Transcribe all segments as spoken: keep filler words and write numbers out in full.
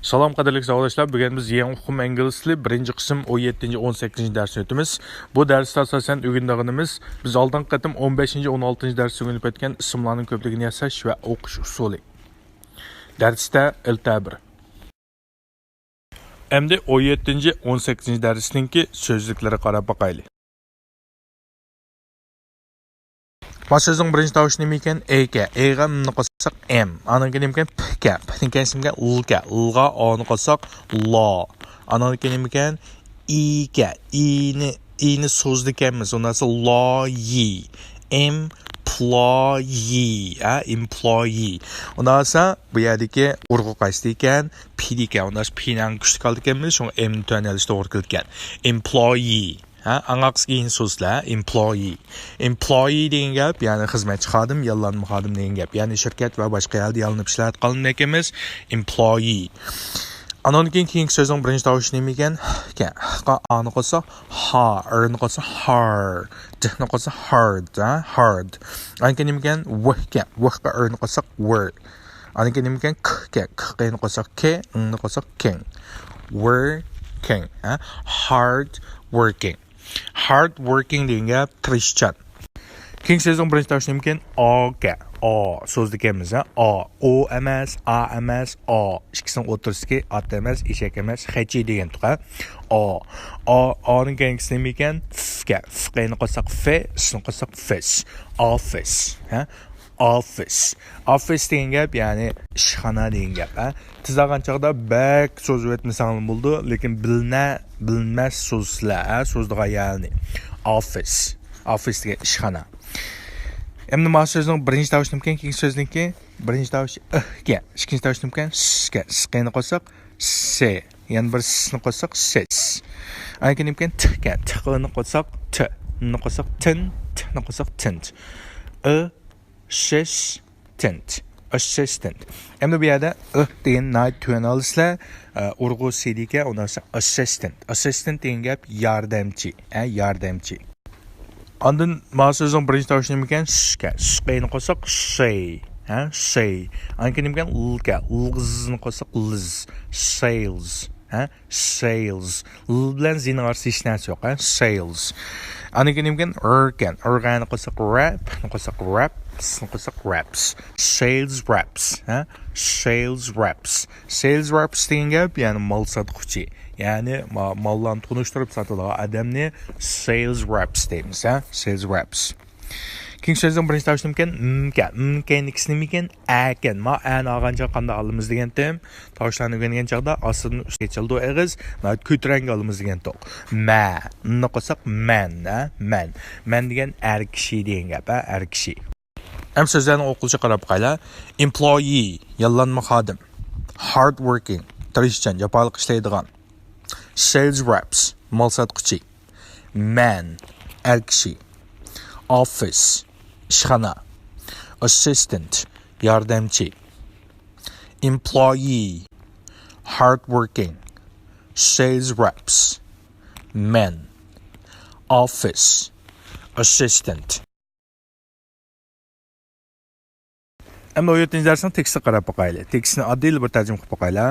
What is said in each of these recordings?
سالام قەدىرلىك ساۋاقداشلار، بۈگۈن بىز يېڭى ئۇقۇم ئىنگلىز تىلى بىرىنچى قىسىم ئون يەتتىنچى، ئون سەككىزىنچى دەرسنى ئۆتىمىز. بۇ دەرستە ئاساسەن ئۆگىنىدىغىنىمىز، بىز ئالدىنقى قېتىم ئون بەشىنچى، ئون ئالتىنچى دەرستە ئۆگىنىپ ئۆتكەن ئىسىملارنىڭ كۆپلۈكىنى ياساش ۋە ئوقۇش ئۇسۇلى. دەرستە ئىلتە بىر. ئەمدى ئون يەتتىنچى، ئون سەككىزىنچى دەرسنىڭكى سۆزلۈكلىرىگە قاراپ باقايلى. ما سۆزنىڭ بىرىنچى تاۋۇشى نېمە ئىكەن؟ ئېكەن. ئېغا نى قوشساق ئېم. ئانىڭ كېيىن نېمە ئىكەن؟ پىكەن. پىنىڭ كەينىسى نېمە ئىكەن؟ لىكەن. لىغا ئانى قوشساق لا. ئانىڭ كېيىن نېمە ئىكەن؟ ئىكەن. ئىنى، ئىنى سوزىدىكەنمىز. ئۇنداقسا لايى. ئېمپلويى. ھە، ئېمپلويى. ئۇنداقسا بۇ يەردىكى ئۇرغۇ قايسى ئىكەن؟ پى ئىكەن. ئۇنداقسا پىنى ئەڭ كۈچلۈك ئالىدىكەنمىز. شۇڭا ئېمنى تۆۋەن ئېلىش توغرا كېلىدىكەن. ئېمپلويى. ھە، ئاڭاقسىز كېيىن سۆزلەر، ئېمپلويى. ئېمپلويى دېگەن گەپ، يەنى خىزمەتچى خادىم، ياللانما خادىم دېگەن گەپ. يەنى شىركەت ۋە باشقا يەردە ياللىنىپ ئىشلەۋاتقانلىقىمىز، ئېمپلويى. ئانىڭدىن كېيىن كېيىنكى سۆزنىڭ بىرىنچى تاۋۇشى نېمە ئىكەن؟ ئىكەن. ھقا ئانى قوشساق ھا، ئىرنى قوشساق ھار، دىنى قوشساق ھارد، ھە، ھارد. ئاندىن كېيىن نېمە ئىكەن؟ ۋ ئىكەن. ۋ ئىرنى قوشساق ۋىر. ئاندىن كېيىن نېمە ئىكەن؟ ك ئىكەن. ك قېنى قوشساق ك، ئىڭنى قوشساق كىڭ. ۋىركىڭ، ھە؟ ھارد ۋوركىڭ. ھارد ۋوركىڭ دېگەن گەپ تىرىشچان. كېيىنكى سۆزنىڭ بىرىنچى تاۋۇشى نېمىكەن؟ ئا ئىكەن. ئا. سۆزلىدىكەنمىز، ھە؟ ئا. ئو ئەمەس، ئا ئەمەس، ئا. ئىككىسىنىڭ ئوتتۇرىسىدىكى ئات ئەمەس، ئېشەك ئەمەس، خەچى دېگەنتۇق، ھە؟ ئا. ئا، ئانىڭ كەينىسى نېمىكەن؟ ف ئىكەن. ف قېنى قوشساق ف، ئىسنى قوشساق فىس. ئوفىس، ھە؟ ئوفىس. ئوفىس دېگەن گەپ، يەنى ئىشخانا دېگەن گەپ، ھە. تىزلانغان چاغدا بەك سوزۇۋەتمىسەڭلار بولىدۇ، لېكىن بىلىنە، بىلىنمەس سوزسىلەر، ھە، سوزىدىغان يەرنى. ئوفىس. ئوفىس دېگەن ئىشخانا. ئەمدى ما سۆزنىڭ بىرىنچى تاۋۇشى نېمىكەن؟ كېيىنكى سۆزنىڭكى بىرىنچى تاۋۇشى ئىھ ئىكەن. ئىككىنچى تاۋۇشى نېمىكەن؟ س ئىكەن. س قېنى قوشساق سې. يەنە بىر سنى قوشساق سېس. ئاندىن كېيىن نېمىكەن؟ ت ئىكەن. ت قېنى قوشساق ت. ننى قوشساق تىن. تنى قوشساق تىنت. ئى شېس تىنت. ئاسسىستېنت. ئەمدى بۇ يەردە ئىھ دېگەن ناھايىتى تۆۋەن ئالىسىلەر. ئە، ئۇرغۇ سىدىكەن، ئۇنداقسا ئاسسىستېنت. ئاسسىستېنت دېگەن گەپ ياردەمچى. ئە، ياردەمچى. ئاندىن ما سۆزنىڭ بىرىنچى تاۋۇشى نېمىكەن؟ س ئىكەن. س قېنى قوشساق سەي. ھە، سەي. ئاندىن كېيىن نېمىكەن؟ ل ئىكەن. ل زنى قوشساق لىز. سېيلز. ھە؟ سېيلز. ل بىلەن زىنىڭ ئارىسىدا ھېچ نەرسە يوق، ھە؟ سېيلز. ئاندىن كېيىن نېمىكەن؟ ئىر ئىكەن. ئىر غەنى قوشساق رەپ، نى قوشساق رەپس، نى قوشساق رەپس. سېيلز رەپس، ھە؟ سېيلز رەپس. سېيلز رەپس دېگەن گەپ، يەنى مال ساتقۇچى. يەنى ما-، ماللارنى تونۇشتۇرۇپ ساتىدىغان ئادەمنى سېيلز رەپس دەيمىز، ھە؟ سېيلز رەپس. كېيىنكى سۆزنىڭ بىرىنچى تاۋۇشى نېمىكەن؟ م ئىكەن. م كەينىدىكىسى نېمىكەن؟ ئە ئىكەن. ما ئەنى ئالغان چاغدا قانداق ئالىمىز دېگەنتىم؟ تاۋۇشلارنى ئۆگەنگەن چاغدا ئاستىدىن ئۈستىگە چالىدۇ ئېغىز. ناھايىتى كۆتۈرەڭگۈ ئالىمىز دېگەنتۇق. مە. ننى قوشساق مەن، ھە؟ مەن. مەن دېگەن ئەر كىشى دېگەن گەپ، ھە؟ ئەر كىشى. ئەمدى سۆزلەرنى ئوقۇلۇشىغا قاراپ باقايلى. ئېمپلويى، ياللانما خادىم. ھارد ۋوركىڭ، تىرىشچان، جاپالىق ئىشلەيدىغان. سېيلز رەپس، مال ساتقۇچى. مەن، ئەر كىشى. ئوفىس، ئىشخانا. ئاسسىستېنت، ياردەمچى. ئېمپلويى، ھارد ۋوركىڭ. سېيلز رەپس، مەن. ئوفىس، ئاسسىستېنت. ئەمدى ئون يەتتىنچى دەرسنىڭ تېكىستىگە قاراپ باقايلى. تېكىستنى ئاددىيلا بىر تەرجىمە قىلىپ باقايلى.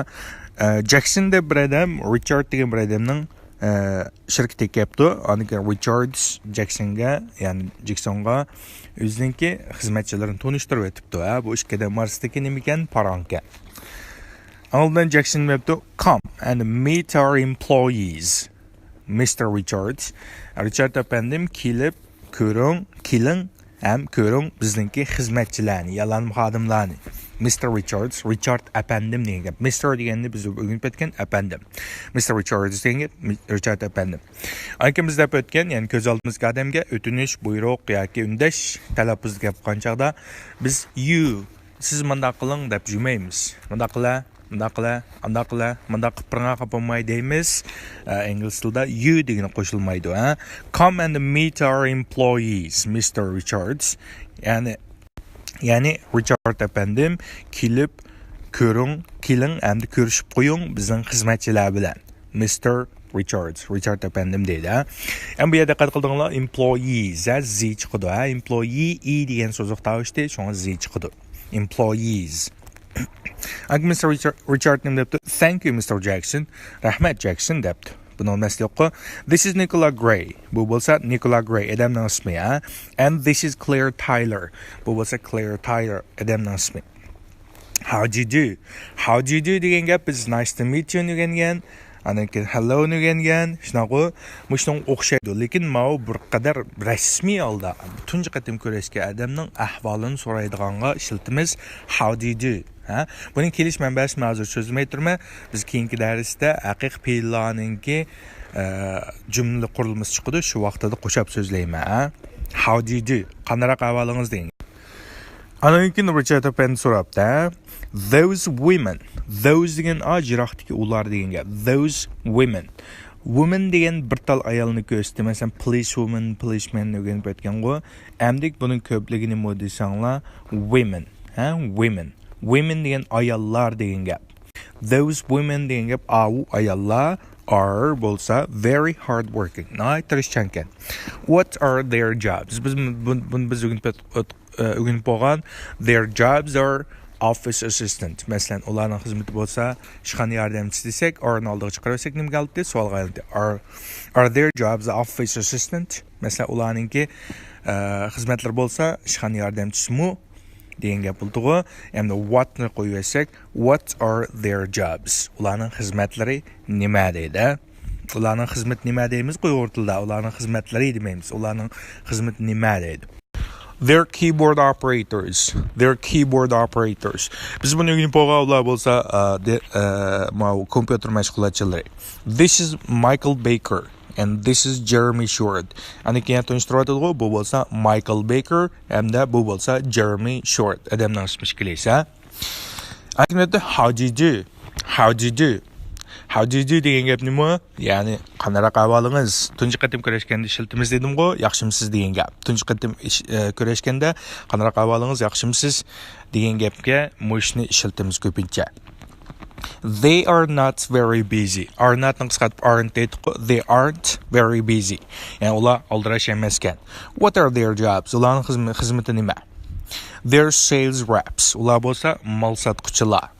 ئە، جەكسون دەپ بىر ئادەم، رىچارد دېگەن بىر ئادەمنىڭ، ئە، شىركىتىگە كەپتۇ. ئاندىن كېيىن رىچارد جەكسونغا، يەنى جېكسونغا ئۆزىنىڭكى خىزمەتچىلىرىنى تونۇشتۇرۇۋېتىپتۇ. ھە، بۇ ئىككى ئادەم ئارىسىدىكى نېمىكەن؟ پاراڭكەن. ئاندىن جەكسون دەپتۇ، come and meet our employees. مىستېر رىچاردس، رىچارد ئەپەندىم، كېلىپ كۆرۈڭ، كېلىڭ ھەم كۆرۈڭ بىزنىڭكى خىزمەتچىلەرنى، ياللانما خادىملارنى. مىستېر رىچاردس، رىچارد ئەپەندىم دېگەن گەپ. مىستېر دېگەننى بىز ئۆگىنىپ ئۆتكەن، ئەپەندىم. مىستېر رىچاردس دېگەن گەپ، مى-، رىچارد ئەپەندىم. ئاندىن كېيىن بىز دەپ ئۆتكەن، يەنى كۆز ئالدىمىزدىكى ئادەمگە ئۆتۈنۈش، بۇيرۇق ياكى ئۈندەش تەلەپپۇزدا گەپ قىلغان چاغدا بىز يۇ، سىز مۇنداق قىلىڭ دەپ يۈرمەيمىز. مۇنداق قىلە، مۇنداق قىلە، ئانداق قىلە، مۇنداق قىلىپ بېرىڭە خاپا بولماي دەيمىز. ئە، ئىنگلىز تىلىدا يۇ دېگىنى قوشۇلمايدۇ، ھە. Come and meet our employees, مىستېر رىچاردس. يەنى، يەنى رىچارد ئەپەندىم، كېلىپ كۆرۈڭ، كېلىڭ ئەمدى كۆرۈشۈپ قويۇڭ بىزنىڭ خىزمەتچىلەر بىلەن. مىستېر رىچاردس، رىچارد ئەپەندىم دەيدۇ، ھە. ئەمدى بۇ يەردە دىققەت قىلدىڭلار، ئېمپلويىز، ھە، زى چىقىدۇ، ھە. ئېمپلويى، ئى دېگەن سوزۇق تاۋۇشتى، شۇڭا زى چىقىدۇ. ئېمپلويىز. ئاكا مىستېر رىچارد، رىچارد نېمە دەپتۇ؟ Thank you, مىستېر جاكسون. رەھمەت، جاكسون دەپتۇ. بۇنىڭ مەسىلە يوققۇ. This is Nicola Gray. بۇ بولسا نىكولا گرەي ئادەمنىڭ ئىسمى، ھە. And this is Claire Tyler. بۇ بولسا كلېر تايلېر ئادەمنىڭ ئىسمى. How do you do? How do you do دېگەن گەپ بىز nice to meet you نى ئۆگەنگەن، ئاندىن كېيىن hello نى ئۆگەنگەن، شۇنداققۇ؟ مۇشۇنىڭغا ئوخشايدۇ. لېكىن ماۋۇ بىر قەدەر رەسمىي ھالدا تۇنجى قېتىم كۆرۈشكەن ئادەمنىڭ ئەھۋالىنى سورايدىغانغا ئىشلىتىمىز how do you do. ھە؟ بۇنىڭ كېلىش مەنبەسىنى ھازىر سۆزلىمەي تۇرىمەن. بىز كېيىنكى دەرستە ھەقىقىي پېئىللارنىڭكى، ئە، جۈملە قۇرۇلمىسى چىقىدۇ. شۇ ۋاقتىدا قوشاپ سۆزلەيمەن، ھە؟ How do you do? قانداق ئەھۋالىڭىز دېگەن. ئاندىن كېيىن رىچارد ئەپەندى سوراپتۇ، ھە؟ Those women. Those دېگەن ئاز يىراقتىكى ئۇلار دېگەن گەپ. Those women. Women دېگەن بىر تال ئايالنى كۆرسىتىدۇ. مەسىلەن، police woman، policeman ئۆگىنىپ ئۆتكەنغۇ. ئەمدى بۇنىڭ كۆپلۈكى نېمە دېسەڭلار، women. ھە؟ Women. Women دېگەن ئاياللار دېگەن گەپ. Those women دېگەن گەپ ئاۋۇ ئاياللار are بولسا very hard working. ناھايىتى تىرىشچانكەن. What are their jobs? بىز بۇ-، بۇ-، بۇنى بىز ئۆگىنىپ ئۆت-، ئۆت-، ئۆگىنىپ بولغان. Their jobs are office assistant. مەسىلەن، ئۇلارنىڭ خىزمىتى بولسا ئىشخانا ياردەمچىسى دېسەك، are نى ئالدىغا چىقىرىۋەتسەك نېمە قالدى؟ سوئالغا ئايلاندى. Are, are their jobs office assistant? مەسىلەن، ئۇلارنىڭكى، ئە، خىزمەتلىرى بولسا ئىشخانا ياردەمچىسىمۇ دېگەن گەپ بولىدىغۇ. ئەمدى what نى قويۇۋەتسەك، what are their jobs؟ ئۇلارنىڭ خىزمەتلىرى نېمە دەيدۇ؟ ئۇلارنىڭ خىزمىتى نېمە دەيمىز ئۇيغۇر تىلىدا؟ ئۇلارنىڭ خىزمەتلىرى دېمەيمىز. ئۇلارنىڭ خىزمىتى نېمە دەيدۇ؟ They're keyboard operators. They're keyboard operators. بىز بۇنى ئۆگىنىپ بولغان، ئۇلار بولسا، ئە، دە-، ئە، ماۋۇ كومپيۇتېر مەشغۇلاتچىلىرى. This is Michael Baker and this is Jeremy Short. ئاندىن كېيىن تونۇشتۇرۇۋاتىدىغۇ، بۇ بولسا مايكل بېيكېر ھەمدە بۇ بولسا جېرېمى شورت. ئادەمنىڭ ئىسمى ئىككىلىسى، ھە؟ ئاندىن كېيىن how do you do? How do you do? How do you do دېگەن گەپ نېمە؟ يەنى قانداق ئەھۋالىڭىز؟ تۇنجى قېتىم كۆرۈشكەندە ئىشلىتىمىز دېدىمغۇ، ياخشىمۇسىز دېگەن گەپ. تۇنجى قېتىم ئىش-، ئە، كۆرۈشكەندە قانداق ئەھۋالىڭىز، ياخشىمۇسىز دېگەن گەپكە مۇشۇنى ئىشلىتىمىز كۆپىنچە. They are not very busy. Are not نى قىسقارتىپ aren't دەيدۇققۇ. They aren't very busy. يەنى ئۇلار ئالدىراش ئەمەسكەن. What are their jobs? ئۇلارنىڭ خىزمە-، خىزمىتى نېمە؟ They're sales reps. ئۇلار بولسا مال ساتقۇچىلار.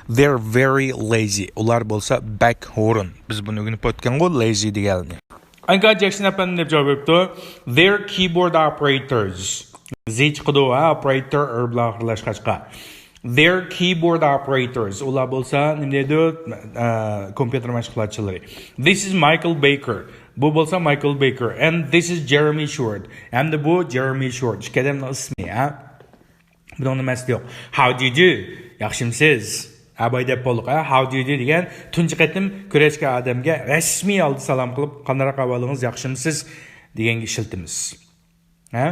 They're very lazy. ئۇلار بولسا بەك ھۇرۇن. بىز بۇنى ئۆگىنىپ ئۆتكەنغۇ، lazy دېگەننى. ئاندىن كېيىن جاكسون ئەپەندى دەپ جاۋاب بېرىپتۇ. They're keyboard operators. Z چىقىدۇ، ھە، operator، er بىلەن ئاخىرلاشقاچقا. They're keyboard operators. ئۇلار بولسا نېمە دەيدۇ؟ ئە، كومپيۇتېر مەشغۇلاتچىلىرى. This is Michael Baker. بۇ بولسا مايكل بېيكېر. And this is Jeremy Short. ھەمدە بۇ جېرېمى شورت. ئىككى ئادەمنىڭ ئىسمى، ھە؟ بۇنىڭ نېمىسى يوق. How do you do? ياخشىمسىز؟ ھە، باي دەپ بولدۇق، ھە؟ How do you do دېگەن تۇنجى قېتىم كۆرۈشكەن ئادەمگە رەسمىي ھالدا سالام قىلىپ، قانداق ئەھۋالىڭىز، ياخشىمسىز دېگەنگە ئىشلىتىمىز. ھە؟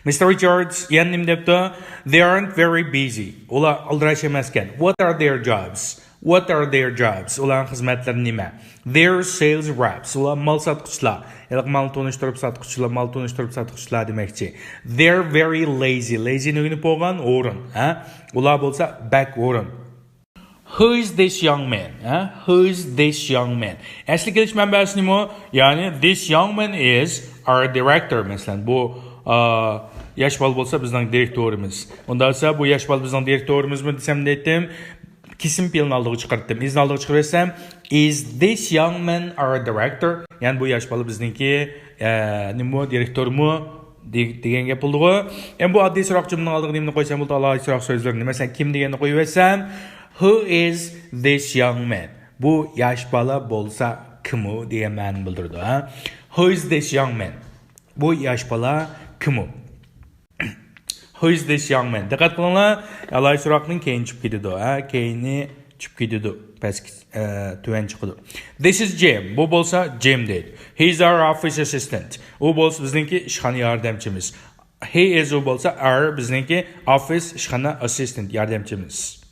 مىستېر رىچاردس يەنە نېمە دەپتۇ؟ They aren't very busy. ئۇلار ئالدىراش ئەمەسكەن. What are their jobs? What are their jobs? ئۇلارنىڭ خىزمەتلىرى نېمە؟ They're sales reps. ئۇلار مال ساتقۇچىلار. ھېلىقى مالنى تونۇشتۇرۇپ ساتقۇچىلار، مال تونۇشتۇرۇپ ساتقۇچىلار دېمەكچى. They're very lazy. Lazy نى ئۆگىنىپ بولغان، ھۇرۇن، ھە؟ ئۇلار بولسا بەك ھۇرۇن. Who is this young man? ھە؟ Who is this young man? ئەسلى كېلىش مەنبەسى نېمە؟ يەنى this young man is our director. مەسىلەن، بۇ، ئا، ياش بالا بولسا بىزنىڭ دىرېكتورىمىز. ئۇنداق بولسا بۇ ياش بالا بىزنىڭ دىرېكتورىمىزمۇ دېسەم دەيتتىم. كېسىم پېئىلنى ئالدىغا چىقىرتتىم. ئىزنى ئالدىغا چىقىرىۋەتسەم، is this young man our director? يەنى بۇ ياش بالا بىزنىڭكى، ئە، نېمە، دىرېكتورمۇ دېگ-، دېگەن گەپ بولدىغۇ. ئەمدى بۇ ئاددىي سوراق جۈملىنىڭ ئالدىغا نېمىنى قويسام بولىدۇ؟ ئالاھىدە سوراق سۆزلىرىنى. مەسىلەن، كىم دېگەننى قويۇۋەتسەم، Who is this young man? بۇ ياش بالا بولسا كىمۇ دېگەن مەنىنى بىلدۈرىدۇ، ھە؟ Who is this young man? بۇ ياش بالا كىمۇ؟ Who is this young man? دىققەت قىلىڭلار، ئالاھىدە سوراقنىڭ كەينى چۈشۈپ كېتىدۇ، ھە؟ كەينى چۈشۈپ كېتىدۇ، پەسكە، ئە، تۆۋەن چىقىدۇ. This is Jim. بۇ بولسا جىم دەيدۇ. He is our office assistant. ئۇ بولسا بىزنىڭكى ئىشخانا ياردەمچىمىز. He is، ئۇ بولسا، our، بىزنىڭكى office، ئىشخانا، assistant، ياردەمچىمىز.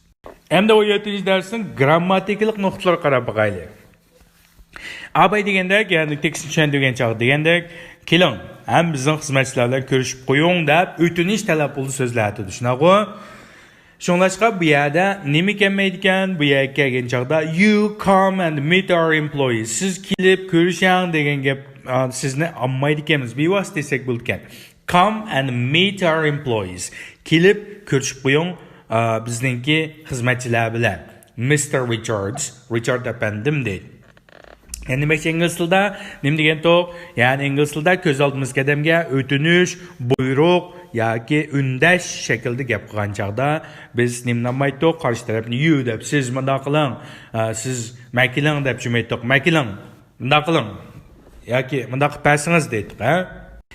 ئەمدى ئون يەتتىنچى دەرسنىڭ گرامماتىكىلىق نۇقتىلىرىغا قاراپ باقايلى. ئاباي دېگەندەك، يەنى تېكىستنى چۈشەندۈرگەن چاغدا دېگەندەك، كېلىڭ، ھەم بىزنىڭ خىزمەتچىلەر بىلەن كۆرۈشۈپ قويۇڭ دەپ ئۆتۈنۈش تەلەپ قىلىدۇ سۆزلەتىدۇ، شۇنداقغۇ؟ شۇڭلاشقا بۇ يەردە نېمە كەلمەيدىكەن؟ بۇ يەرگە كەلگەن چاغدا، You come and meet our employees. سىز كېلىپ كۆرۈشەڭ دېگەن گەپ، ئا، سىزنى ئالمايدىكەنمىز. بىۋاسىتە دېسەك بولىدىكەن. Come and meet our employees. كېلىپ كۆرۈشۈپ قويۇڭ، ئا، بىزنىڭكى خىزمەتچىلەر بىلەن. مىستېر رىچاردس، رىچارد ئەپەندىم دەيدۇ. يەنى نېمە ئىنگلىز تىلىدا نېمە دېگەنتۇق؟ يەنى ئىنگلىز تىلىدا كۆز ئالدىمىزدىكى ئادەمگە ئۆتۈنۈش، بۇيرۇق ياكى ئۈندەش شەكلىدە گەپ قىلغان چاغدا بىز نېمىنى ئالمايتتۇق؟ قارشى تەرەپنى يۇ دەپ، سىز مۇنداق قىلىڭ، ئا، سىز مەكىلىڭ دەپ جۈمەيتتۇق. مەكىلىڭ، مۇنداق قىلىڭ ياكى مۇنداق قىلىپ بەرسىڭىز دەيتتۇق، ھە؟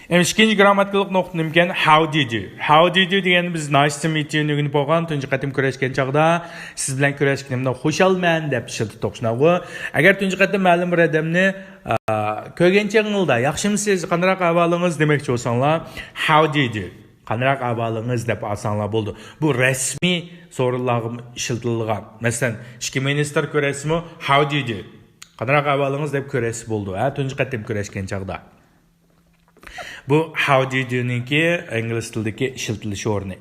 ئەمدى ئىككىنچى گرامماتىكىلىق نۇقتا نېمىكەن؟ How do you do? How do you do دېگەننى بىز نايس تۇ مىت يۇنى ئۆگىنىپ بولغان، تۇنجى قېتىم كۆرۈشكەن چاغدا سىز بىلەن كۆرۈشكىنىمدە خۇشالمەن دەپ ئىشلىتىتتۇق، شۇنداققۇ؟ ئەگەر تۇنجى قېتىم مەلۇم بىر ئادەمنى، ئا، كۆرگەن چېغىڭلاردا، ياخشىمۇسىز، قانداق ئەھۋالىڭىز دېمەكچى بولساڭلار، How do you do? قانداق ئەھۋالىڭىز دەپ ئالساڭلار بولىدۇ. بۇ رەسمىي سورۇنلارغا ئىشلىتىلىدىغان. مەسىلەن، ئىككى مىنىستىر كۆرەسىزمۇ؟ How do you do? قانداق ئەھۋالىڭىز دەپ كۆرەسىز بولىدۇ، ھە، تۇنجى قېتىم كۆرۈشكەن چاغدا. بۇ How do you do نىڭكى ئىنگلىز تىلىدىكى ئىشلىتىلىش ئورنى.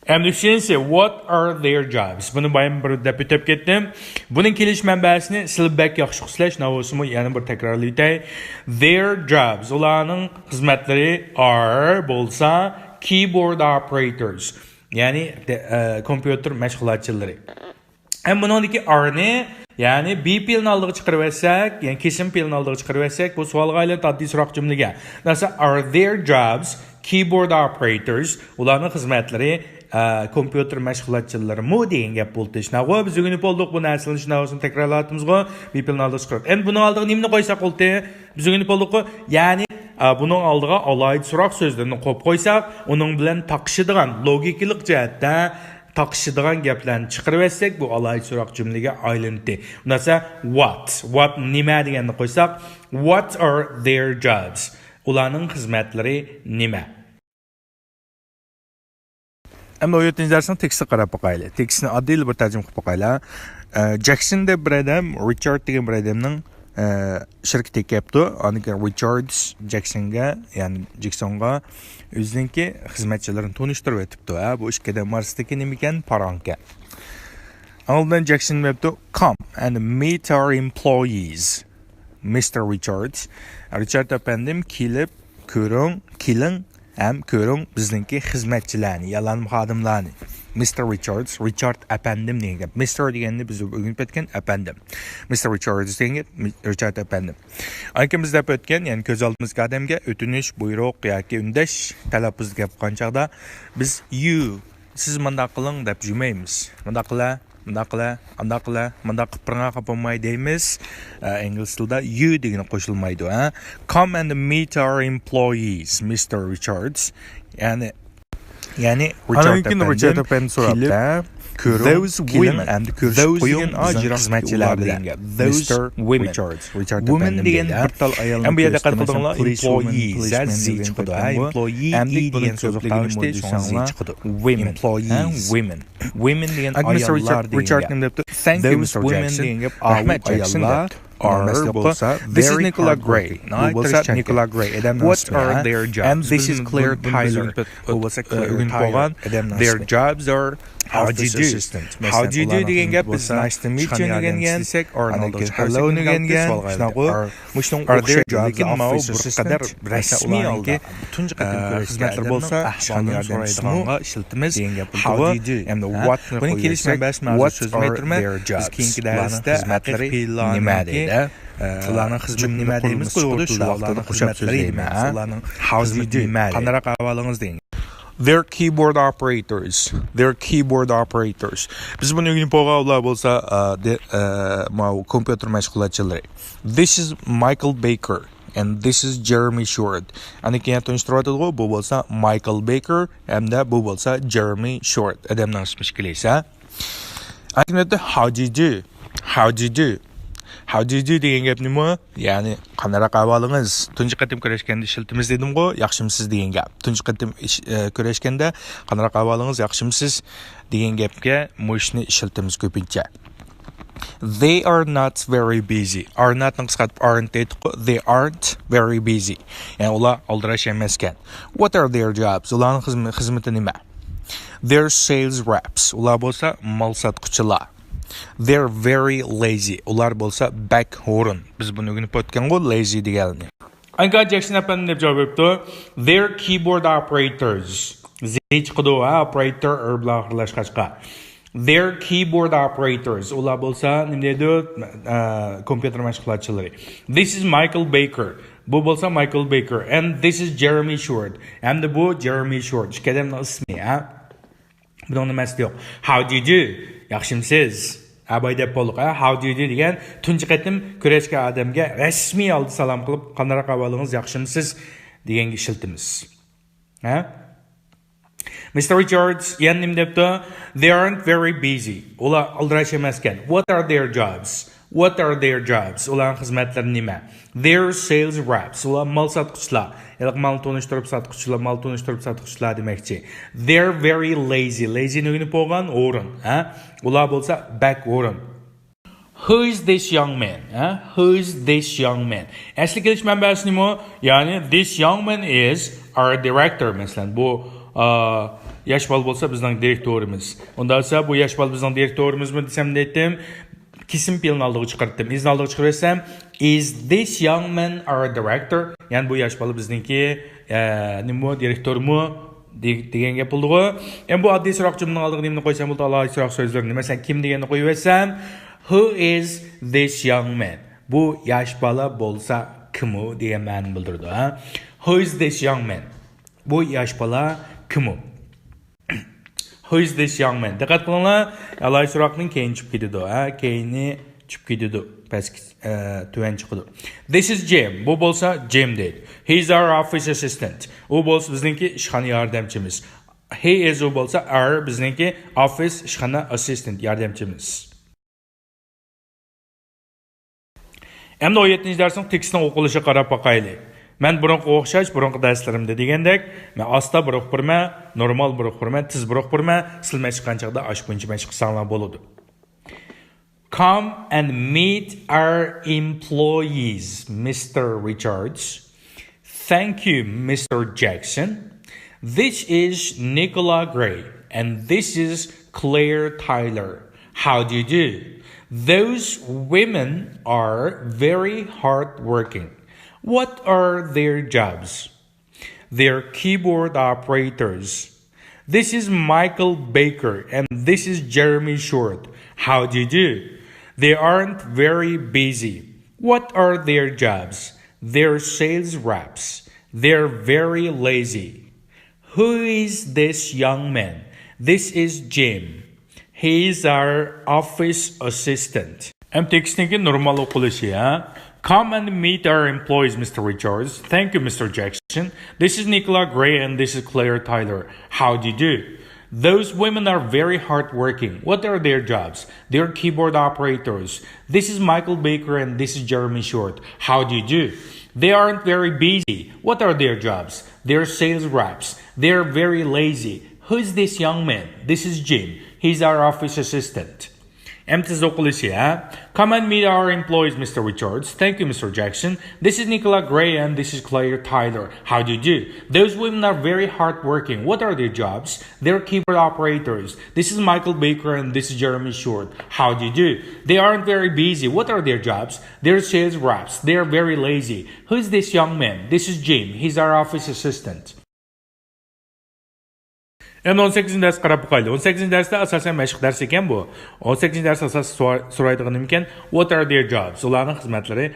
ئەمدى ئۈچىنچىسى، what are their jobs؟ بۇنى بايام بىر دەپ ئۆتۈپ كەتتىم. بۇنىڭ كېلىش مەنبەسىنى سىلەر بەك ياخشى ئۇقىسىلەر، شۇنىڭ ئۈچۈن يەنە بىر تەكرارلايتاي. Their jobs، ئۇلارنىڭ خىزمەتلىرى are بولسا keyboard operators، يەنى، ئە، كومپيۇتېر مەشغۇلاتچىلىرى. ھەم بۇنىڭدىكى ئارنى، يەنى بى پېئىلنى ئالدىغا چىقىرىۋەتسەك، يەنى كېسىم پېئىلنى ئالدىغا چىقىرىۋەتسەك، بۇ سوئالغا ئايلىنىدۇ، ئاددىي سوراق جۈملىگە. نەرسە، are their jobs keyboard operators؟ ئۇلارنىڭ خىزمەتلىرى، ئە، كومپيۇتېر مەشغۇلاتچىلىرىمۇ دېگەن گەپ بولدى. شۇنداققۇ، بىز ئۆگىنىپ بولدۇق بۇ نەرسىلەرنى، شۇنداق ئۈچۈن تەكرارلاۋاتىمىزغۇ، بى پېئىلنى ئالدىغا چىقىرىپ. ئەمدى بۇنىڭ ئالدىغا نېمىنى قويساق بولدى؟ بىز ئۆگىنىپ بولدۇققۇ، يەنى، ئە، بۇنىڭ ئالدىغا ئالاھىدە سوراق سۆزلىرىنى قويۇپ قويساق، ئۇنىڭ بىلەن تاقىشىدىغان، لوگىكىلىق جەھەتتە تاقىشىدىغان گەپلەرنى چىقىرىۋەتسەك، بۇ ئالاھىدە سوراق جۈملىگە ئايلىنىدۇ. ئۇنداقسا، what؟ What نېمە دېگەننى قويساق، what are their jobs؟ ئۇلارنىڭ خىزمەتلىرى نېمە؟ ئەمدى ئون يەتتىنچى دەرسنىڭ تېكىستىگە قاراپ باقايلى. تېكىستنى ئاددىيلا بىر تەرجىمە قىلىپ باقايلى. ئە، جەكسون دەپ بىر ئادەم، رىچارد دېگەن بىر ئادەمنىڭ، ئە، شىركىتىگە كەپتۇ. ئاندىن كېيىن رىچاردس جەكسونغا، يەنى جېكسونغا ئۆزىنىڭكى خىزمەتچىلىرىنى تونۇشتۇرۇۋېتىپتۇ. ھە، بۇ ئىككى ئادەم ئارىسىدىكى نېمىكەن؟ پاراڭكەن. ئالدىن جەكسون دەپتۇ، come and meet our employees, مىستېر رىچاردس. رىچارد ئەپەندىم، كېلىپ كۆرۈڭ، كېلىڭ ھەم كۆرۈڭ بىزنىڭكى خىزمەتچىلەرنى، يالان خادىملارنى. مىستېر رىچاردس، رىچارد ئەپەندىم دېگەن گەپ. مىستېر دېگەننى بىز ئۆگىنىپ ئۆتكەن، ئەپەندىم. مىستېر رىچاردس دېگەن گەپ، رىچارد ئەپەندىم. ئاندىن كېيىن بىز دەپ ئۆتكەن، يەنى كۆز ئالدىمىزدىكى ئادەمگە ئۆتۈنۈش، بۇيرۇق ياكى ئۈندەش تەلەپپۇزدا گەپ قىلغان چاغدا بىز you، سىز مۇنداق قىلىڭ دەپ جۈمەيمىز. مۇنداق قىلە، مۇنداق قىلە، ئانداق قىلە، مۇنداق قىلىپ بېرىڭە، خاپا بولماي دەيمىز. ئە، ئىنگلىز تىلىدا you دېگىنى قوشۇلمايدۇ، ھە. Come and meet our employees, مىستېر رىچاردس. يەنى، يەنى رىچارد ئەپەندىم، رىچارد ئەپەندى سوراپتۇ، كېلىپ، ھە. كۆرۈڭ، those كېلىڭ، women، ئەمدى كۆرۈشۈپ those قويۇڭ دېگەن بىزنىڭ ئاجراشتى خىزمەتچىلەر ئۇلار بىلەن. دېگەن گەپ. Those مىستېر women. رىچاردس، رىچارد ئەپەندىم دېگەن. ئەمما بۇ يەردە دىققەت قىلدىڭلار، employees، ھە، زى چىقىدۇ، ھە، employee، ئەمدى ئى دېگەن سوزۇق تاۋۇشتى، شۇڭا زى چىقىدۇ. Women، ھە، women. Women دېگەن ئاياللار دېگەن گەپ. Those women دېگەن ئاياللار دېگەن گەپ. Thank you, مىستېر جەكسون. رەھمەت، جەكسون دەپ. Are بولسا، this is Nicola Gray. بۇ بولسا نىكولا گرەي، ئادەمنىڭ ئىسمى. What are their jobs؟ And this is Claire Tyler. بۇ بولسا كلېر تايلېر، ئادەمنىڭ ئىسمى. Their jobs are، how do you do؟ How do you do دېگەن گەپ بىز nice to meet you نى ئۆگەنگەن، ئاندىن كېيىن hello نى ئۆگەنگەن، شۇنداققۇ؟ مۇشۇنىڭغا ئوخشايدۇ، لېكىن ماۋۇ بىر قەدەر رەسمىي ھالدا. تۇنجى قېتىم كۆرۈشكەن ئادەمنىڭ ئەھۋالىنى سورايدىغانغا ئىشلىتىمىز how do you do. ئەمدى what نى قويۇپ بەرسەك، what are their jobs؟ ئۇلارنىڭ خىزمەتلىرى نېمە دەيدۇ؟ ئۇلارنىڭ خىزمىتى نېمە دەيمىز ئۇيغۇر تىلىدا؟ ئۇلارنىڭ خىزمەتلىرى نېمە؟ How do you do؟ قانداق ئەھۋالىڭىز دەيمىز. They're keyboard operators. They're keyboard operators. بىز بۇنى ئۆگىنىپ بولغان، ئۇلار بولسا، ئە، دە-، ئە، ماۋۇ كومپيۇتېر مەشغۇلاتچىلىرى. This is Michael Baker and this is Jeremy Short. ئاندىن كېيىن تونۇشتۇرۇۋاتىدىغۇ، بۇ بولسا مايكل بېيكېر ھەمدە بۇ بولسا جېرېمى شورت. ئادەمنىڭ ئىسمى ئىككىلىسى، ھە؟ ئاندىن كېيىن how do you do؟ How do you do؟ How do you do دېگەن گەپ نېمە؟ يەنى، قانداق ئەھۋالىڭىز؟ تۇنجى قېتىم كۆرۈشكەندە ئىشلىتىمىز دېدىمغۇ، ياخشىمۇسىز دېگەن گەپ. تۇنجى قېتىم ئىش-، ئە، كۆرۈشكەندە، قانداق ئەھۋالىڭىز، ياخشىمۇسىز دېگەن گەپكە مۇشۇنى ئىشلىتىمىز كۆپىنچە. They are not very busy. Are not نى قىسقارتىپ aren't دەيدۇققۇ. They aren't very busy. يەنى ئۇلار ئالدىراش ئەمەسكەن. What are their jobs؟ ئۇلارنىڭ خىزمە-، خىزمىتى نېمە؟ They're sales reps. ئۇلار بولسا مال ساتقۇچىلار. They're very lazy. ئۇلار بولسا بەك ھۇرۇن. بىز بۇنى ئۆگىنىپ ئۆتكەنغۇ، lazy دېگەننى. ئاڭكا جەكسون ئەپەندىم دەپ جاۋاب بېرىپتۇ. They're keyboard operators. زى چىقىدۇ، ھە، ئوپېراتور ئېر بىلەن ئاخىرلاشقاچقا. They're keyboard operators. ئۇلار بولسا نېمە دەيدۇ؟ ئە، كومپيۇتېر مەشغۇلاتچىلىرى. This is Michael Baker. بۇ بولسا مايكل بېيكېر. And this is Jeremy Short. ھەمدە بۇ جېرېمى شورت. ئىككى ئادەمنىڭ ئىسمى، ھە؟ بۇنىڭ نېمىسى يوق. How do you do? ياخشىمسىز؟ ھە، باي دەپ بولدۇق، ھە؟ How do you do دېگەن تۇنجى قېتىم كۆرۈشكەن ئادەمگە رەسمىي ھالدا سالام قىلىپ، قانداق ئەھۋالىڭىز، ياخشىمسىز دېگەنگە ئىشلىتىمىز. ھە؟ مىستېر رىچاردس يەنە نېمە دەپتۇ؟ They aren't very busy. ئۇلار ئالدىراش ئەمەسكەن. What are their jobs? What are their jobs? ئۇلارنىڭ خىزمەتلىرى نېمە؟ They're sales reps. ئۇلار مال ساتقۇچىلار. ھېلىقى مالنى تونۇشتۇرۇپ ساتقۇچىلار، مال تونۇشتۇرۇپ ساتقۇچىلار دېمەكچى. They're very lazy. Lazy نېمىنى بولغان؟ ھۇرۇن. ھە؟ ئۇلار بولسا بەك ھۇرۇن. Who is this young man? ھە؟ Who is this young man? ئەسلى كېلىش مەنبەسى نېمە؟ يەنى، this young man is our director. مەسىلەن، بۇ، ئا، ياش بالا بولسا بىزنىڭ دىرېكتورىمىز. ئۇنداق بولسا بۇ ياش بالا بىزنىڭ دىرېكتورىمىزمۇ دېسەم دېيتتىم. كېسىم پېئىلنى ئالدىغا چىقىرتتىم. Is نى ئالدىغا چىقىرىۋەتسەم، is this young man our director? يەنى بۇ ياش بالا بىزنىڭكى، ئە، نېمە، دىرېكتورمۇ دې-، دېگەن گەپ بولدىغۇ. ئەمدى بۇ ئاددىي سوراق جۈملىنىڭ ئالدىغا نېمىنى قويسام بولدى؟ ئالاھىدە سوراق سۆزلىرىنى. مەسىلەن، كىم دېگەننى قويۇۋەتسەم، Who is this young man? بۇ ياش بالا بولسا كىمۇ دېگەن مەنىنى بىلدۈرىدۇ، ھە؟ Who is this young man? بۇ ياش بالا كىمۇ؟ Who is this young man? دىققەت قىلىڭلار، ئالاھىدە سوراقنىڭ كەينى چۈشۈپ كېتىدۇ، ھە؟ كەينى چۈشۈپ كېتىدۇ، پەسكە، ئە، تۆۋەن چىقىدۇ. This is Jim. بۇ بولسا جىم دەيدۇ. He is our office assistant. ئۇ بولسا بىزنىڭكى ئىشخانا ياردەمچىمىز. He is، ئۇ بولسا، our، بىزنىڭكى، office، ئىشخانا، assistant، ياردەمچىمىز. ئەمدى ئون يەتتىنچى دەرسنىڭ تېكىستىنىڭ ئوقۇلۇشىغا قاراپ باقايلى. مەن بۇرۇنقىغا ئوخشاش، بۇرۇنقى دەرسلىرىمدە دېگەندەك، مەن ئاستا بىر ئوقۇپ بېرىمەن، نورمال بىر ئوقۇپ بېرىمەن، تېز بىر ئوقۇپ بېرىمەن. سىلەر مەشىق قىلغان چاغدا ئاشۇ بويىچە مەشىق قىلساڭلار بولىدۇ. Come and meet our employees, Mister Richards. Thank you, Mister Jackson. This is Nicola Gray, and this is Claire Tyler. How do you do? Those women are very hardworking. What are their jobs? They're keyboard operators. This is Michael Baker, and this is Jeremy Short. How do you do? They aren't very busy. What are their jobs? They're sales reps. They're very lazy. Who is this young man? This is Jim. He is our office assistant. ئەمدى تېكىستنىڭكى نورمال ئوقۇلۇشى، ھە؟ Come and meet our employees, Mister Richards. Thank you, Mister Jackson. This is Nicola Gray and this is Claire Tyler. How do you do? Those women are very hardworking. What are their jobs? They're keyboard operators. This is Michael Baker and this is Jeremy Short. How do you do? They aren't very busy. What are their jobs? They're sales reps. They're very lazy. Who's this young man? This is Jim. He's our office assistant. ئەمدى تېز ئوقۇلۇشى، ھە؟ Come and meet our employees, Mister Richards. Thank you, Mister Jackson. This is Nicola Gray and this is Claire Tyler. How do you do? Those women are very hardworking. What are their jobs? They're keyboard operators. This is Michael Baker and this is Jeremy Short. How do you do? They aren't very busy. What are their jobs? They're sales reps. They're very lazy. Who's this young man? This is Jim. He's our office assistant. ئەمدى ئون سەككىزىنچى دەرسكە قاراپ باقايلى. ئون سەككىزىنچى دەرستە ئاساسەن مەشىق دەرس ئىكەن بۇ. ئون سەككىزىنچى دەرستە ئاساسىي سورا-، سورايدىغىنى نېمىكەن؟ What are their jobs? ئۇلارنىڭ خىزمەتلىرى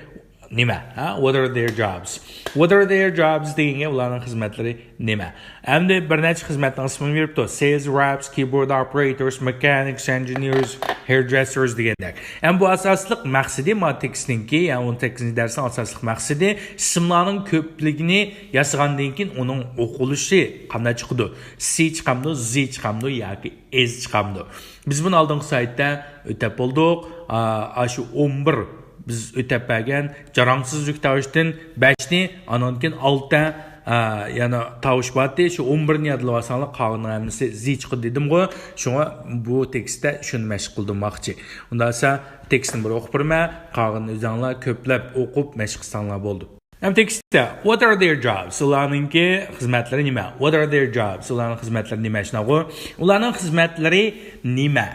نېمە؟ ھە؟ What are their jobs? What are their jobs دېگەنگە ئۇلارنىڭ خىزمەتلىرى نېمە؟ ئەمدى بىر نەچچە خىزمەتنىڭ ئىسمىنى بېرىپتۇ. Sales reps, keyboard operators, mechanics, engineers, hairdressers دېگەندەك. ئەمدى بۇ ئاساسلىق مەقسىتى، ما تېكىستنىڭكى، يەنى ئون سەككىزىنچى دەرسنىڭ ئاساسلىق مەقسىتى ئىسىملارنىڭ كۆپلۈكىنى ياسىغاندىن كېيىن ئۇنىڭ ئوقۇلۇشى قانداق چىقىدۇ؟ سى چىقامدۇ، زى چىقامدۇ ياكى ئېز چىقامدۇ؟ بىز بۇنى ئالدىنقى سايتتا ئۆتەپ بولدۇق. ئا، ئاشۇ ئون بىر بىز ئۆتەپ بەرگەن جاراڭسىز يۈك تاۋۇشتىن بەشنى، ئانىڭدىن كېيىن ئالتە، ئا، يەنە تاۋۇش بارتى. شۇ ئون بىرنى يادلىۋالساڭلار، قالغىنىنىڭ ھەممىسى زى چىقىدۇ دېدىمغۇ. شۇڭا بۇ تېكىستتە شۇنى مەشىق قىلدۇرماقچى. ئۇنداق بولسا تېكىستنى بىر ئوقۇپ بېرىمەن، قالغىنىنى ئۆزۈڭلار كۆپلەپ ئوقۇپ مەشىق قىلساڭلار بولدى. ئەمدى تېكىستتە، What are their jobs? ئۇلارنىڭكى خىزمەتلىرى نېمە؟ What are their jobs? ئۇلارنىڭ خىزمەتلىرى نېمە؟ شۇنداققۇ؟ ئۇلارنىڭ خىزمەتلىرى نېمە؟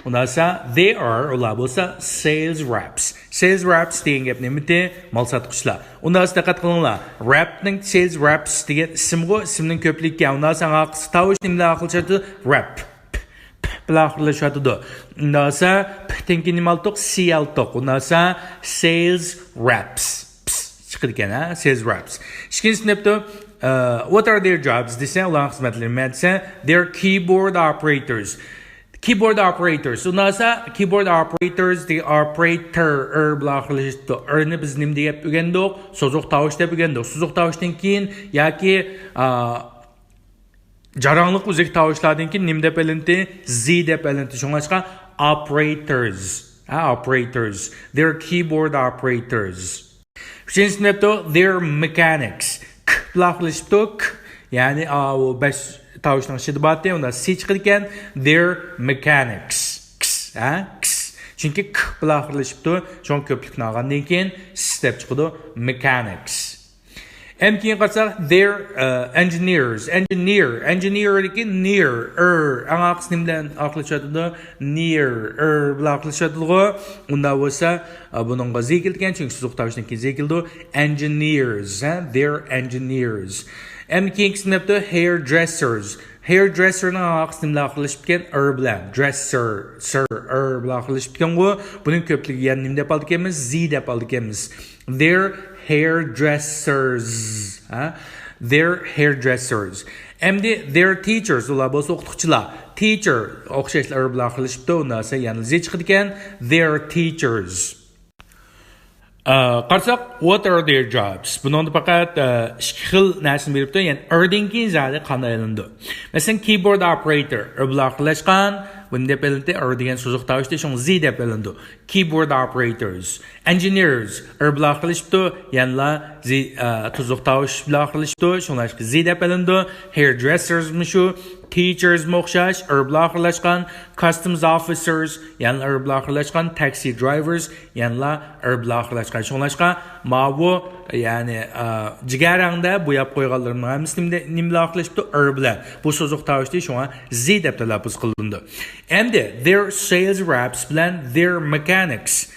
ئۇنداقسا they are، ئۇلار بولسا sales reps. Sales reps دېگەن گەپ نېمىتى؟ مال ساتقۇچىلار. ئۇنداقسا دىققەت قىلىڭلار. Repنىڭ sales reps دېگەن ئىسىمغۇ، ئىسىمنىڭ كۆپلۈكى. ئۇنداقسا ئاخىرقىسى تاۋۇش نېمە بىلەن ئاخىرلىشىۋاتىدۇ؟ Rep. P، p بىلەن ئاخىرلىشىۋاتىدۇ. ئۇنداقسا p تىن كېيىن نېمە ئالدۇق؟ C ئالدۇق. ئۇنداقسا sales reps. Ps چىقىدىكەن، ھە؟ Sales reps. ئىككىنچىسى نېمە دەپتۇ؟ What are their jobs دېسە، ئۇلارنىڭ خىزمەتلىرى نېمە دېسە، they're keyboard operators. Keyboard operators. ئۇنداقسا keyboard operators دېگەن operator، ئىر بىلەن ئاخىرلىشىپتۇ. ئىرنى بىز نېمە دەپ ئۆگەندۇق؟ سوزۇق تاۋۇش دەپ ئۆگەندۇق. سوزۇق تاۋۇشتىن كېيىن ياكى، ئا، جاراڭلىق ئۈزۈك تاۋۇشلاردىن كېيىن نېمە دەپ ئېلىندى؟ Z دەپ ئېلىندى. شۇڭلاشقا operators. ھە، operators. They're keyboard operators. ئۈچىنچىسى نېمە دەپتۇ؟ They're mechanics. K بىلەن ئاخىرلىشىپتۇ، k. يەنى، ئاۋۇ بەش تاۋۇشنىڭ ئىچىدە بارتى، ئۇندا C چىقىدىكەن. They're mechanics. X، ھە؟ X. چۈنكى k بىلەن ئاخىرلىشىپتۇ، شۇڭا كۆپلۈكنى ئالغاندىن كېيىن S دەپ چىقىدۇ. Mechanics. ئەمدى كېيىن قارىساق، they're، ئە، engineers. Engineer. Engineerdىكى near، er. ئەڭ ئاخىرقىسى نېمە بىلەن ئاخىرلىشىۋاتىدۇ؟ Near، er بىلەن ئاخىرلىشىۋاتىدىغۇ. ئۇنداق بولسا، ئە، بۇنىڭغا Z كېلىدىكەن، چۈنكى سوزۇق تاۋۇشتىن كېيىن Z كېلىدۇ. Engineers، ھە؟ They're engineers. ئەمدى كېيىنكىسى نېمە دەپتۇ؟ Hairdressers. Hairdresserنىڭ ئاخىرقىسى نېمە بىلەن ئاخىرلىشىدىكەن؟ Er بىلەن. Dresser، ser، er بىلەن ئاخىرلىشىدىكەنغۇ. بۇنىڭ كۆپلۈكى يەنە نېمە دەپ ئالىدىكەنمىز؟ Z دەپ ئالىدىكەنمىز. They're hairdressers. ھە؟ They're hairdressers. ئەمدى they're teachers. ئۇلار بولسا ئوقۇتقۇچىلار. Teacher ئوخشاشلا ئىر بىلەن ئاخىرلىشىپتۇ. ئۇنداق بولسا يەنە Z چىقىدىكەن. They're teachers. ئە، قارىساق، what are their jobs؟ بۇنىڭدا پەقەت، ئە، ئىككى خىل نەرسىنى بېرىپتۇ. يەنى ئىردىن كېيىن زادى قانداق ئېلىندى؟ مەسىلەن، keyboard operator ئىر بىلەن ئاخىرلاشقان. بۇنى دەپ ئېلىندى. ئىر دېگەن سوزۇق تاۋۇشتى، شۇڭا Z دەپ ئېلىندى. Keyboard operators. Engineers ئىر بىلەن ئاخىرلىشىپتۇ، يەنىلا Z، ئە، سوزۇق تاۋۇش بىلەن ئاخىرلىشىپتۇ، شۇڭلاشقا Z دەپ ئېلىندى. Hairdressers مۇ شۇ، teachers مۇ ئوخشاش، ئىر بىلەن ئاخىرلاشقان. Customs officers يەنىلا ئىر بىلەن ئاخىرلاشقان. Taxi drivers يەنىلا ئىر بىلەن ئاخىرلاشقان. شۇڭلاشقا ماۋۇ، يەنى، ئە، جىگەرەڭدە بوياپ قويغانلىرىمنىڭ ھەممىسى نېمە، نېمە بىلەن ئاخىرلىشىپتۇ؟ ئىر بىلەن. بۇ سوزۇق تاۋۇشتى، شۇڭا Z دەپ تەلەپپۇز قىلىنىدۇ. ئەمدى they're sales reps بىلەن they're mechanics.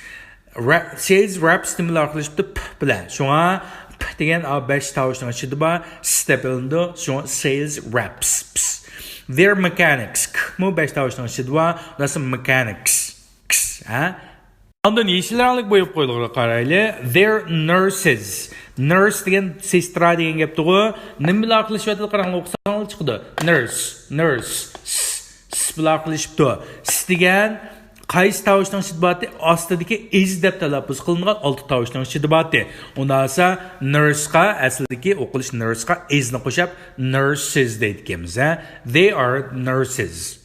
Re-، sales reps نېمە بىلەن ئاخىرلىشىپتۇ؟ P بىلەن. شۇڭا P دېگەن، ئا، بەش تاۋۇشنىڭ ئىچىدە بار، S دەپ ئېلىنىدۇ. شۇڭا sales reps. They're mechanics. K مۇ بەش تاۋۇشنىڭ ئىچىدە بار، بۇنىڭ ئىسمى mechanics. X، ھە؟ ئاندىن يېشىل رەڭلىك بوياپ قويۇلغىنىغا قارايلى. They're nurses. Nurse دېگەن سېسترا دېگەن گەپتىغۇ. نېمە بىلەن ئاخىرلىشىۋاتىدۇ؟ قاراڭلار، ئوقۇساڭلار چىقىدۇ. Nurse، nurse. S، s بىلەن ئاخىرلىشىپتۇ. S دېگەن قايسى تاۋۇشنىڭ ئىچىدە بارتى؟ ئاستىدىكى is دەپ تەلەپپۇز قىلىنغان ئالتە تاۋۇشنىڭ ئىچىدە بارتى. ئۇنداق بولسا nurseقا، ئەسلىدىكى ئوقۇلۇش nurseقا isنى قوشۇپ nurses دەيدىكەنمىز، ھە؟ They are nurses.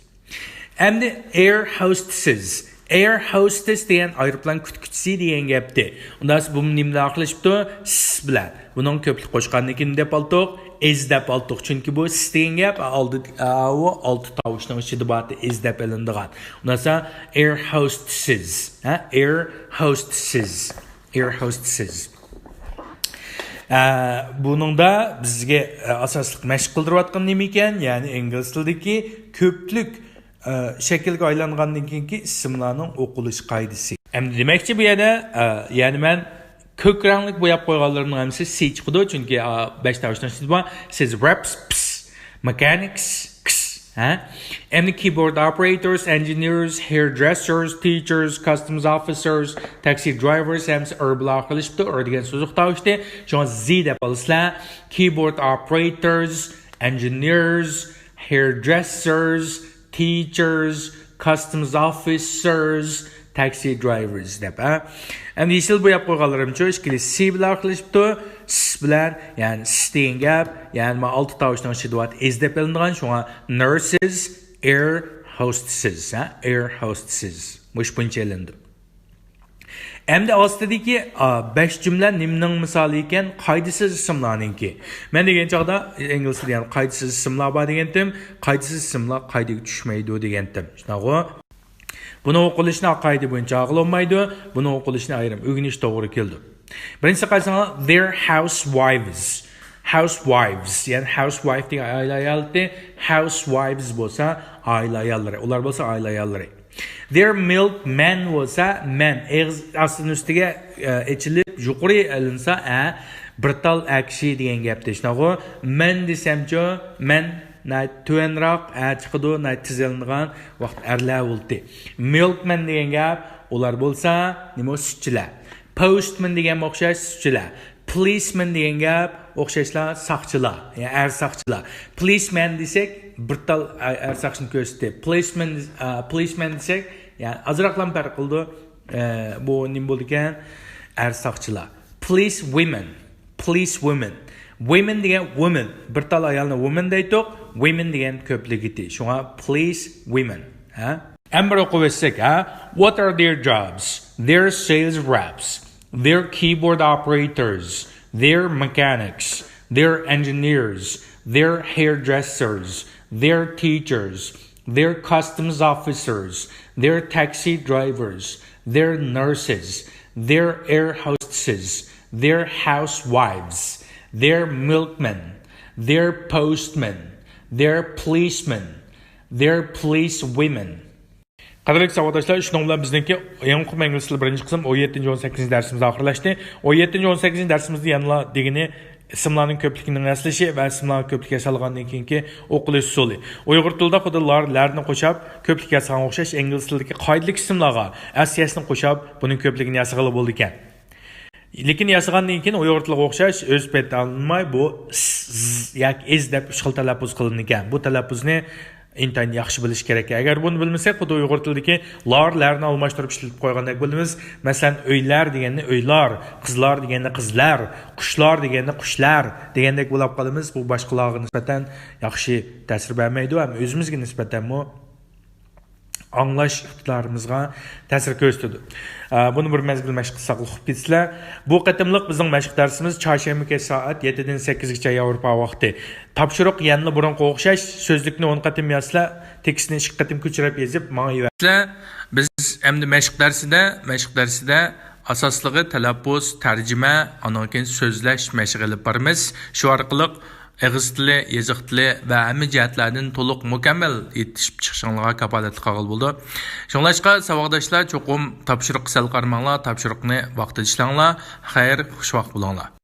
ئەمدى air hostesses. Air hostess دېگەن ئايروپىلان كۈتكۈچىسى دېگەن گەپتى. ئۇنداق بولسا بۇمۇ نېمە بىلەن ئاخىرلىشىپتۇ؟ S بىلەن. بۇنىڭ كۆپلۈك قوشقاندىن كېيىن نېمە دەپ ئالدۇق؟ Is دەپ ئالدۇق. چۈنكى بۇ s دېگەن گەپ ئالدى، ئاۋۇ ئالتە تاۋۇشنىڭ ئىچىدە بارتى، is دەپ ئېلىنىدىغان. ئۇنداق بولسا air hostesses. ھە؟ Air hostesses. Air hostesses. ئە، بۇنىڭدا بىزگە، ئە، ئاساسلىق مەشىق قىلدۇرۇۋاتقان نېمە ئىكەن؟ يەنى ئىنگلىز تىلىدىكى كۆپلۈك، ئە، شەكىلگە ئايلانغاندىن كېيىنكى ئىسىملارنىڭ ئوقۇلۇش قائىدىسى. ئەمدى دېمەكچى بۇ يەردە، ئە، يەنى مەن كۆك رەڭلىك بوياپ قويغانلىرىمنىڭ ھەممىسى C چىقىدۇ، چۈنكى، ئە، بەش تاۋۇشنىڭ ئىچىدە بار. Says reps، ps، mechanics، x. ھە؟ ئەمدى keyboard operators، engineers، hairdressers، teachers، customs officers، taxi drivers ھەممىسى ئىر بىلەن ئاخىرلىشىپتۇ. ئىر دېگەن سوزۇق تاۋۇشتى. شۇڭا Z دەپ ئالىسىلەر. Keyboard operators، engineers، hairdressers، teachers، customs officers، taxi drivers دەپ، ھە. ئەمدى يېشىل بوياپ قويغانلىرىمچۇ، ئىككىلىسى C بىلەن ئاخىرلىشىپتۇ. S بىلەن، يەنى s دېگەن گەپ، يەنى مانا ئالتە تاۋۇشنىڭ ئىچىدە بار، is دەپ ئېلىنغان، شۇڭا nurses، air hostesses، ھە، air hostesses. مۇشۇ بويىچە ئېلىنىدۇ. ئەمدى ئاستىدىكى، ئا، بەش جۈملە نېمىنىڭ مىسالى ئىكەن؟ قائىدىسىز ئىسىملارنىڭكى. مەن دېگەن چاغدا ئىنگلىز تىلى، يەنى قائىدىسىز ئىسىملار بار دېگەنتىم، قائىدىسىز ئىسىملار قائىدىگە چۈشمەيدۇ دېگەنتىم. شۇنداقغۇ؟ بۇنىڭ ئوقۇلۇشىنى قائىدە بويىچە ئاغلىمايدۇ، بۇنىڭ ئوقۇلۇشىنى ئايرىم ئۆگىنىش توغرا كېلىدۇ. بىرىنچىسى قارىساڭلار، they're housewives. Housewives، يەنى housewife دېگەن ئائىلە ئايالى، housewives بولسا ئائىلە ئاياللىرى، ئۇلار بولسا ئائىلە ئاياللىرى. Their milkman بولسا، man، ئېغىز ئاستىدىن ئۈستىگە، ئە، ئېچىلىپ، يۇقىرى ئېلىنسا، ئە، بىر تال ئەر كىشى دېگەن گەپتە. شۇنداقغۇ؟ Man دېسەمچۇ، man ناھايىتى تۆۋەنراق، ئە، چىقىدۇ، ناھايىتى تېز ئېلىنىدىغان ۋاقىت ئەرلەر بولدى. Milkman دېگەن گەپ، ئۇلار بولسا، نېمە، سۈتچىلەر. Postman دېگەنمۇ ئوخشاش، سۈتچىلەر. Policeman دېگەن گەپ ئوخشاشلا ساقچىلار، يەنى ئەر ساقچىلار. Policeman دېسەك، بىر تال ئەر ساقچىنى كۆرسىتىپ، policeman، ئە، policeman دېسەك، يەنى ئازراقلا پەرق قىلىدۇ. ئە، بۇ نېمە بولىدىكەن؟ ئەر ساقچىلار. Police women، police women. Women دېگەن woman، بىر تال ئايالنى woman دەيتتۇق، women دېگەن كۆپلۈكىتى. شۇڭا police women. ھە؟ ئەمما بىر ئوقۇپ ئۆتسەك، ھە؟ What are their jobs? They're sales reps. They're keyboard operators. They're mechanics. They're engineers. They're hairdressers. They're teachers. They're customs officers. They're taxi drivers. They're nurses. They're air hostesses. They're housewives. They're milkmen. They're postmen. They're policemen. They're police women. قەدىرلىك ساۋاقداشلار، شۇنىڭ بىلەن بىزنىڭكى يېڭى ئوقۇم ئىنگلىز تىلى بىرىنچى قىسىم ئون يەتتىنچى، ئون سەككىزىنچى دەرسىمىز ئاخىرلاشتى. ئون يەتتىنچى، ئون سەككىزىنچى دەرسىمىزدە يەنىلا دېگىنى ئىسىملارنىڭ كۆپلۈكىنىڭ ئەسلىشى ۋە ئىسىملارنىڭ كۆپلۈك ياسالغاندىن كېيىنكى ئوقۇلۇش ئۇسۇلى. ئۇيغۇر تىلىدا خۇددى لار، لەرنى قوشاپ كۆپلۈك ياسىغان ئوخشاش، ئىنگلىز تىلىدىكى قائىدىلىك ئىسىملارغا ئەس، يەسنى قوشاپ بۇنىڭ كۆپلۈكىنى ياسىغىلى بولىدىكەن. لېكىن ياسىغاندىن كېيىن ئۇيغۇر تىلىغا ئوخشاش ئۆز پېتى ئالماي، بۇ س، ز ياكى ئىز دەپ ئۈچ خىل تەلەپپۇز قىلىنىدىكەن. بۇ تەلەپپۇزنى ئىنتايىن ياخشى بىلىش كېرەك. ئەگەر بۇنى بىلمىسەك، خۇددى ئۇيغۇر تىلىدىكى لار، لەرنى ئالماشتۇرۇپ ئىشلىتىپ قويغاندەك بولىمىز. مەسىلەن، ئۆيلەر دېگەننى ئۆيلار، قىزلار دېگەننى قىزلەر، قۇشلار دېگەننى قۇشلەر دېگەندەك بولاپ قالىمىز. بۇ باشقىلارغا نىسبەتەن ياخشى تەسىر بەرمەيدۇ ھەم ئۆزىمىزگە نىسبەتەنمۇ ئاڭلاش ئىقتىدارىمىزغا تەسىر كۆرسىتىدۇ. ئە، بۇنى بىر مەزگىل مەشىق قىلساقلا ئۇقۇپ كېتىسىلەر. بۇ قېتىملىق بىزنىڭ مەشىق دەرسىمىز چارشەنبە كەچ سائەت يەتتىدىن سەككىزگىچە ياۋروپا ۋاقتى. تاپشۇرۇق يەنىلا بۇرۇنقىغا ئوخشاش، سۆزلۈكنى ئون قېتىم يازسىلەر، تېكىستنى ئىككى قېتىم كۆچۈرۈپ يېزىپ ماڭا يۈبەرسىلەر. بىز ئەمدى مەشىق دەرسىدە، مەشىق دەرسىدە ئاساسلىقى تەلەپپۇز، تەرجىمە، ئاندىن كېيىن سۆزلەش مەشىقى ئېلىپ بارىمىز. شۇ ئارقىلىق ئېغىز تىلى، يېزىق تىلى ۋە ھەممە جەھەتلەردىن تولۇق مۇكەممەل يېتىشىپ چىقىشىڭلارغا كاپالەتلىك قىلغىلى بولىدۇ. شۇڭلاشقا ساۋاقداشلار چوقۇم تاپشۇرۇققا سەل قارىماڭلار، تاپشۇرۇقنى ۋاقتىدا ئىشلەڭلار. خەير، خۇش ۋاقىت بولۇڭلار.